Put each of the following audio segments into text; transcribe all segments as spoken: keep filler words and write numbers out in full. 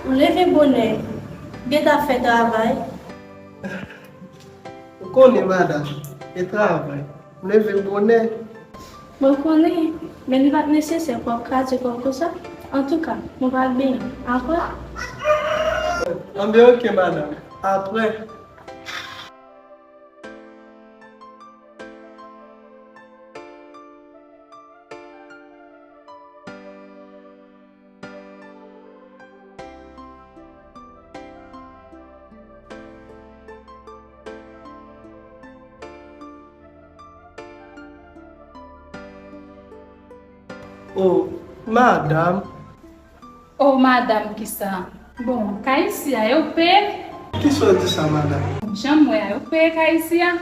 Ou leve bonè, gentan fè travay. Ou konnen, madanm, e travay. M leve bonè. Mwen konnen, men li pa t nesesè pou w ap kraze kò w konsa. Antouka, mwen pral benyen. Apre? Anben, oke, madanm. Apre. O, madanm. O, madanm, kisa? Bon, kay isi a, yo peye? Kisa w di sa, madanm? Jan m wè a, yo peye kay isi a.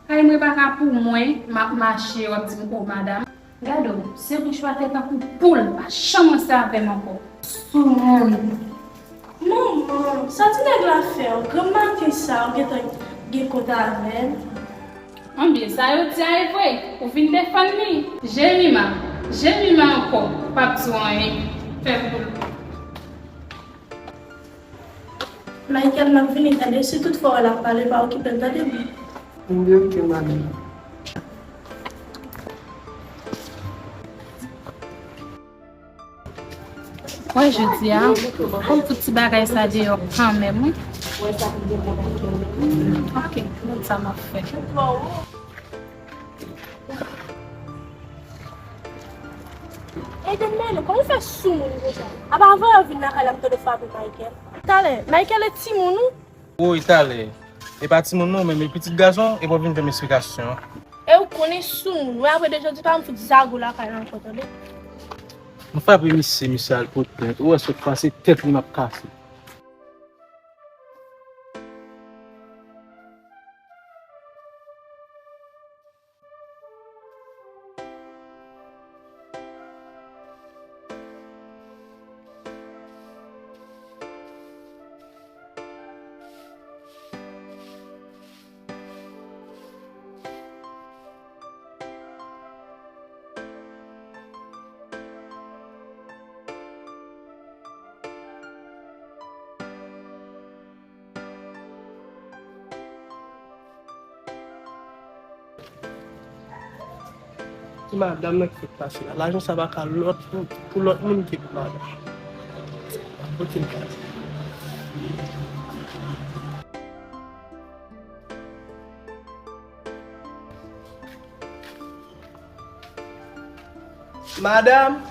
Kay mwen pa ka pou mwen, m ap mache, w ap di m, o, madanm. Gade w, se bouch ou atè tankou poul, pa janm ranse avè m ankò. Soumoun. Manman, sa ti nèg la fè w? Granm maten sa, ou gentan gen kont avè l? Anben, sa yo di a e vre, ou vin defann li. Jemima, Jemima ankò, p ap di w anyen. Fè poul. Michael, m ap vini, tande. Si toutfwa w wè l ap pale, pa okipe l, tande, byen. Anben, oke, madanm. Wè, jodi a, fò m fout ti bagay sa deyò kanmenm, wi. Ok, gad sa m ap fè. Eden, men nou, kòman w fè soumoun konsa? Apa avan yo vin lakay la, m tande w frape Michael. Talè, Michael e timoun ou? Woy, talè. E pa timoun non, men, men pitit gason, epi w vin fè m esplikasyon. E ou konnen soumoun, wi, apre de jodi pa m fout zago lakay la ankò, tande. M frape misye, misye al pote plent. Ou wè sa k pase, tèt li m ap kase. Ki madanm nan ki fèk pase la. Lajan sa pa ka lòt pou, pou lòt moun ke pou madanm. Pote l kay. Madanm,